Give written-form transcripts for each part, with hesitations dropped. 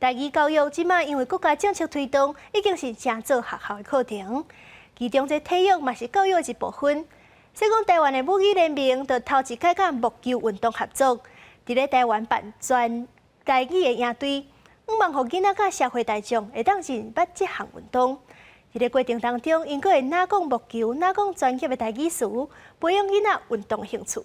台語教育這馬因為國家政策推動，已經是成做學校的課程。其中這體育嘛是教育的一部分。所以講，台灣的母語聯盟就頭一擺佮木球運動合作，佇咧台灣辦全台語的營隊，向望予囡仔佮社會大眾會當認捌這項運動。佇咧過程當中，𪜶閣會若講木球，若講專業的台語詞，培養囡仔運動興趣。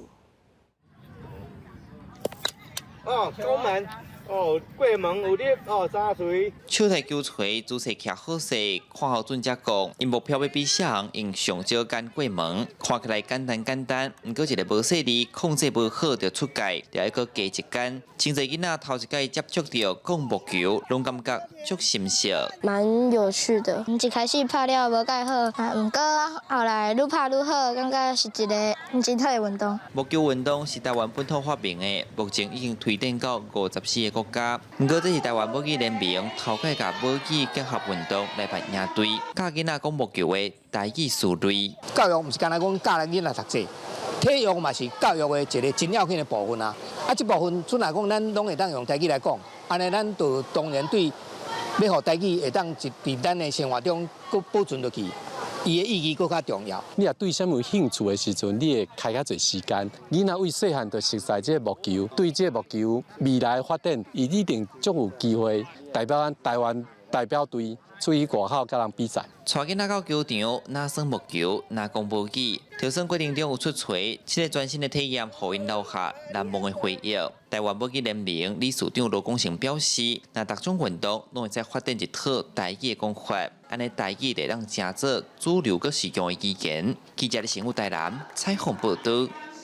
哦，攻門，哦，過門有力，哦，三槌。手提球槌姿勢徛好勢，看好準才講，𪜶目標欲比啥人用上少間過門，看起來簡單簡單，毋過一个無細膩，控制無好就出界，就愛閣加一間。真濟囡仔頭一擺接觸著講木球，攏感覺足心熟。蠻有趣的，一開始拍了無蓋好，啊，毋過後來愈拍愈好，感覺是一个真好的運動。木球運動是台灣本土發明的，目前已經推展到54個國家。毋過這是台灣母語聯盟頭擺共母語結合運動來辦營隊，教囡仔講木球的台語詞彙。教育毋是干焦講教囡仔讀冊，體育嘛是教育的一个真要緊的部分啊。啊，這部分準來講，咱攏會當用台語來講，按呢咱就當然對欲予台語會當佇咱的生活中閣保存落去，伊的意義閣較重要。你若對啥物有興趣的時陣，你會開較濟時間。囡仔為細漢就熟悉這個木球，對這個木球未來發展，伊一定足有機會代表咱台灣代表隊出去外口佮人比賽。帶囡仔到球場，若耍木球，若講母語，跳耍過程中有出槌，這个全新的體驗，予𪜶留下難忘的回憶。台灣母語聯盟理事長羅功成表示，若逐種運動攏會使發展一套台語的講法，按呢台語會當成做主流閣實用的語言。記者的新聞台南採訪報導。